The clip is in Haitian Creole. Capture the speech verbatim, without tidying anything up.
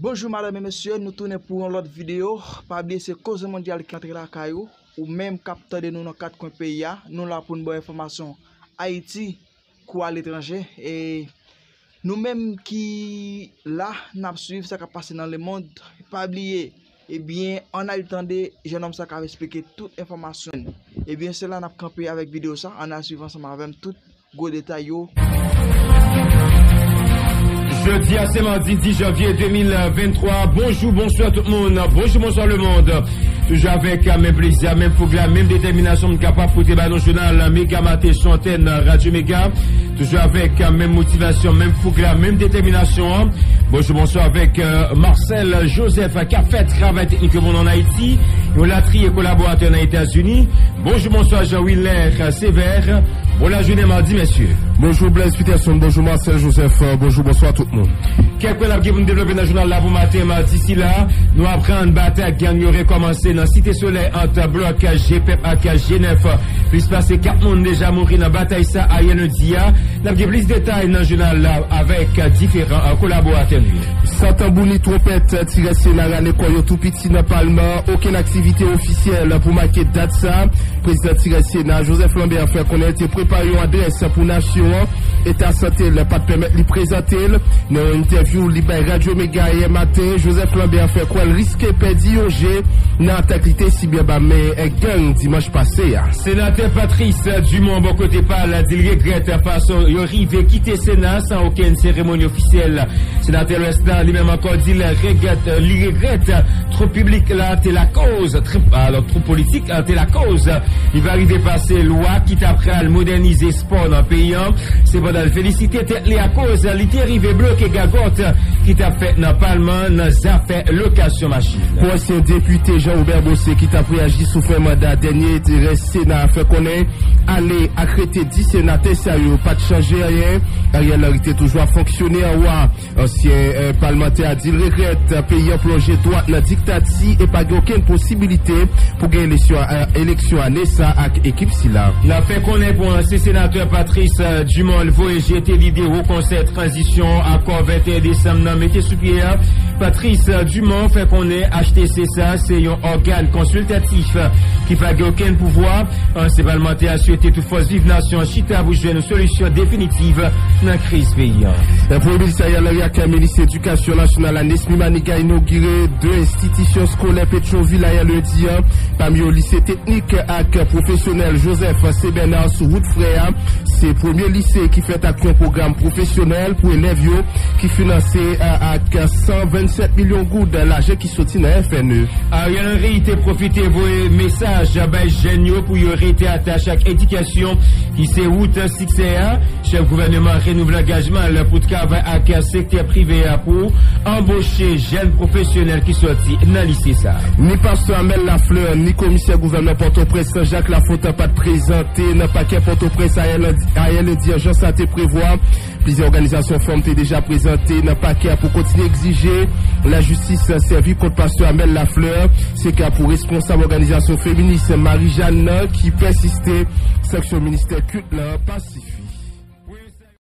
Bonjou madanm e mesye, nou tounen pou yon lòt videyo. Pa bliye se Koze Mondyal ki antre lakay ou, ou menm k ap tande nou nan kat kwen peyi a, nou la pou n ba w enfòmasyon Ayiti kou aletranje. E nou menm ki la, n ap swiv sa k ap pase nan lemond. Pa bliye, ebyen, ann al tande jennonm sa k ap esplike tout enfòmasyon. Ebyen, se la n ap kanpe avèk videyo sa, ann al swiv ansanm avè m tout gwo detay yo. Jodi a se madi dis janvye de mil venntwa. Bonjou, bonswa tout moun. Bonjou, bonswa lemond. Toujou avèk menm plezi a, menm foug la, menm detèminasyon m kapab pote ba nou jounal Mega Maten sou antèn Radyo Mega. Toujou avèk menm motivasyon, menm foug la, menm detèminasyon an. Bonjou, bonswa avèk, euh, Marcel Joseph k ap fè travay teknik yo pou nou ann Ayiti. Yon latriye kolaboratè nan Etazini. Bonjou, bonswa Jean Willer Sévère. Bon lajounen madi, mesye. Bonjou Blaise Peterson, bonjou Marcel Joseph, bonjou, bonswa tout moun. Kèk pwen n ap gen pou n devlope nan jounal la pou maten madi sila. Nou aprann batay gang yo rekòmanse nan Site Solèy ant blòk G pèp ak G nèf. Plis pase kat moun deja mouri nan batay sa ayè lendi a. N ap gen plis detay nan jounal la avèk diferan kolaboratè nou yo. San tanbou ni twonpèt, tirè Sena rale kò yo tou piti nan palman. Okenn aktivite ofisyèl pou make dat sa. Prezidan tirè Sena, Joseph Lambert, fè konnen l te prepare yon adrès pou nasyon an. Eta sante l pa t pèmèt li prezante l. Nan yon entèvyou li bay Radyo Mega yè maten, Joseph Lambert fè kwè l riske pèdi yon je nan atak li te sibi anba men gang dimanch pase a. Senatè Patrice Dumont, bò kote pa l, di l regrèt fason yo rive kite Sena san okenn seremoni ofisyèl. Senatè Lwès la, li menm ankò, di l regrèt, li regrèt twoup piblik la te lakoz, twoup, alò, twoup politik la te lakoz li pa rive pase lwa ki ta pral modènize spò nan peyi an. Sepandan, l felisite tèt li akoz li te rive bloke gagòt ki t ap fèt nan palman nan zafè lokasyon machin. Pou ansyen depite Jean Robert Bossé ki t ap reyaji sou fen manda dènye tirè Sena a fè konnen ale ak rete dis senatè sa yo pa t chanje anyen. Ariel Henry te toujou ap fonksyone an wa. Ansyen, eh, palmantè a di l regrèt, eh, peyi an plonje dwat nan diktati e pa gen okenn posibilite pou gen eleksyon, eh, eleksyon ane sa ak ekip sila. N ap fè konnen pou ansyen senatè Patrice, eh, Dumont voye jete lide Wo Konsèy Tranzisyon, akò venteyen desanm nan mete sou pye a. Patrice, eh, Dumont fè konnen H T C sa se yon ògàn konsiltatif, eh, ki pa gen okenn pouvwa. Ansyen palmantè a swete tout fòs viv nasyon an chita pou jwenn yon solisyon definitif nan kriz peyi an. Premye minis Ariel Henry ak minis edikasyon nasyonal la, Nesmy Maniga, inogire de enstitisyon eskolè Petyonvil ayè lendi an, pami yo lise teknik ak pwofesyonèl Joseph C. Bernard sou wout Frè a. Se premye lise ki fèt ak yon pwogram pwofesyonèl pou elèv yo ki finanse, a, ak san vennsèt milyon goud, lajan ki soti nan F N E. Ariel Henry te pwofite voye mesaj bay jèn yo pou yo rete atache ak edikasyon ki se wout siksè a. Chèf gouvènman an renouvle angajman l pou travay ak sektè prive a pou anboche jèn pwofesyonèl ki sòti nan lise sa a. Ni pastè Amel Lafleur, ni komisè gouvènman Pòtoprens lan, Jacques Lafontant, pa t prezante nan pakè Pòtoprens ayè lendi, ayè lendi an, jan sa te prevwa. Plizyè òganizasyon fanm te deja prezante nan pakè a pou kontinye egzije lajistis sèvi kont pastè Amel Lafleur. Se ka pou responsab òganizasyon feminis Marie Jeanne nan ki pèsiste sanksyon ministè kilt lan pa sifi.